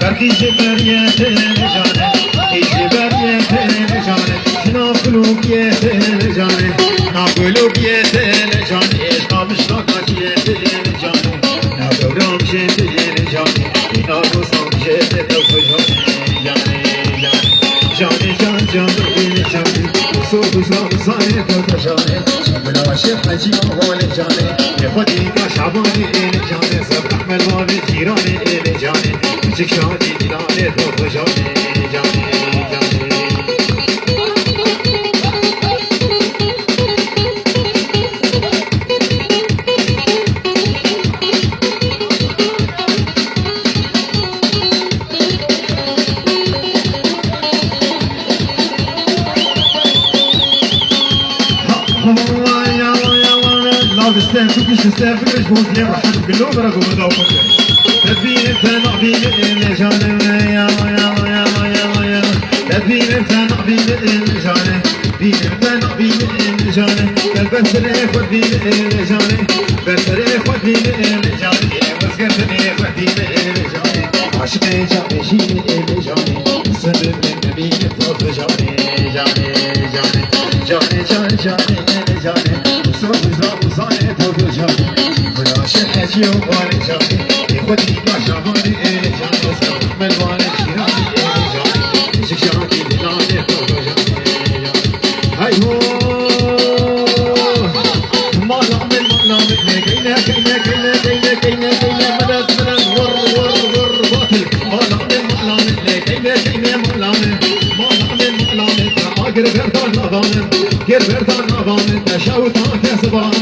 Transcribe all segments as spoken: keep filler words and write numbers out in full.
Berkî ji beriyê têne canê, kî ji beriyê têne canê, ji nav kulokiyê têne canê, nav kulokiyê têne canê, ji nav miştakakiyê têne canê, nav dewram jê têne canê, îna dostan jê tê tev xwe canê, canê, canê, canê, can, can, têne canê, sor, sor, sor, têne canê, bila şêx hecî, holê canê, yê xwedî ka şabanê, êne canê, ser rehmet bavê cîranê, êne canê. Küçük şadî dilanê to xwejanê, canê, canê. Lav deste, tu kuş deste, fikir ji bo diye rahat bilo, bera gogo da okunca. Tedbîr te nabîne, êne canê, ya, ya, ya, ya, ya, ya. Te bînim, te nabînim, canê. Bînim, te nabînim, canê. Te ber serê xwe dînim, canê. Ber serê xwe dînim, canê. Wezgirtinê xwe dînim, canê. Aşiqê canê jînim, canê. Sibim nemînim, to tu canê, canê, canê. Canê, can, canê, canê. Usa, uza, uzanê, to tu canê. Bila şehecî û xalê canê. Ê xwe dî ka şavanê, ê canê. Ser rehmet bavê cîranê, ê canê. Şikşakî dilanê to xwejanê, ê canê. Hey ho! Mala min, mala min, lê keyne, keyne, keyne, keyne, keyne, keyne, medet, medet, wur, wur, wur, batil. Mala min, mala min, lê keyne, keyne, mala min, mala min, mala min, te agir berdan nava min, gir berdan nava min, te şew ta kesban,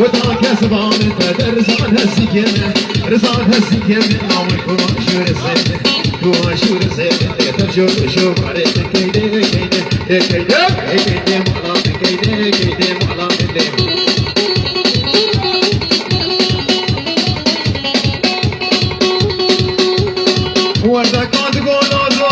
û ta kesban, te derzan hesî kene, rizan hesî kene, nawi kuwa şûr zene, kuwa şûr zene, te tev şûr, şûr, bare, te keyne, keyne, te keyne, te keyne, mala min, keyne, keyne, mala min, lê. Werdeka digo nazo.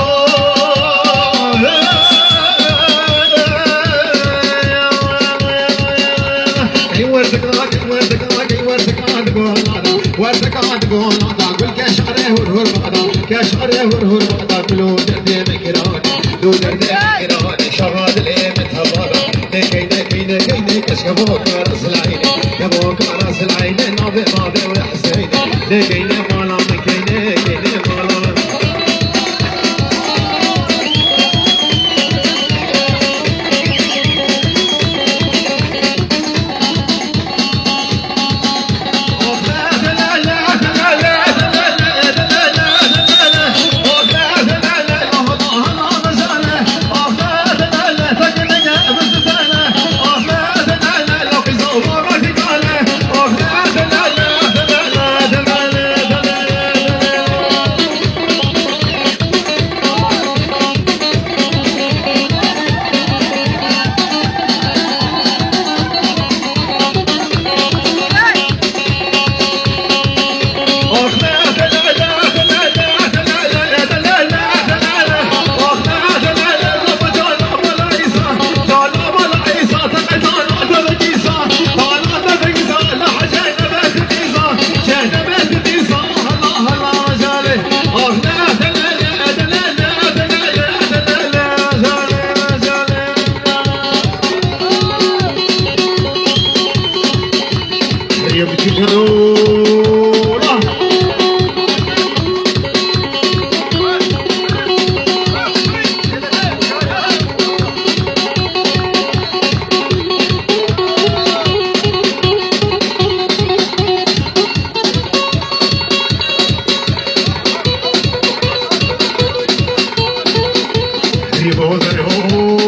Ey werdeka, ey werdeka, ey werdeka digo nada. Werdeka digo nada. Gul keşare hur hur bada. Keşare hur hur bada. Gulo derdê me kirane. Lo derdê me kirane. Şaha dilê me tevada. Nekey, nekey, nekey, nekey, keşke bo kara silayne. Ke bo kara silayne, navê, navê we Hüseyne. Nekey,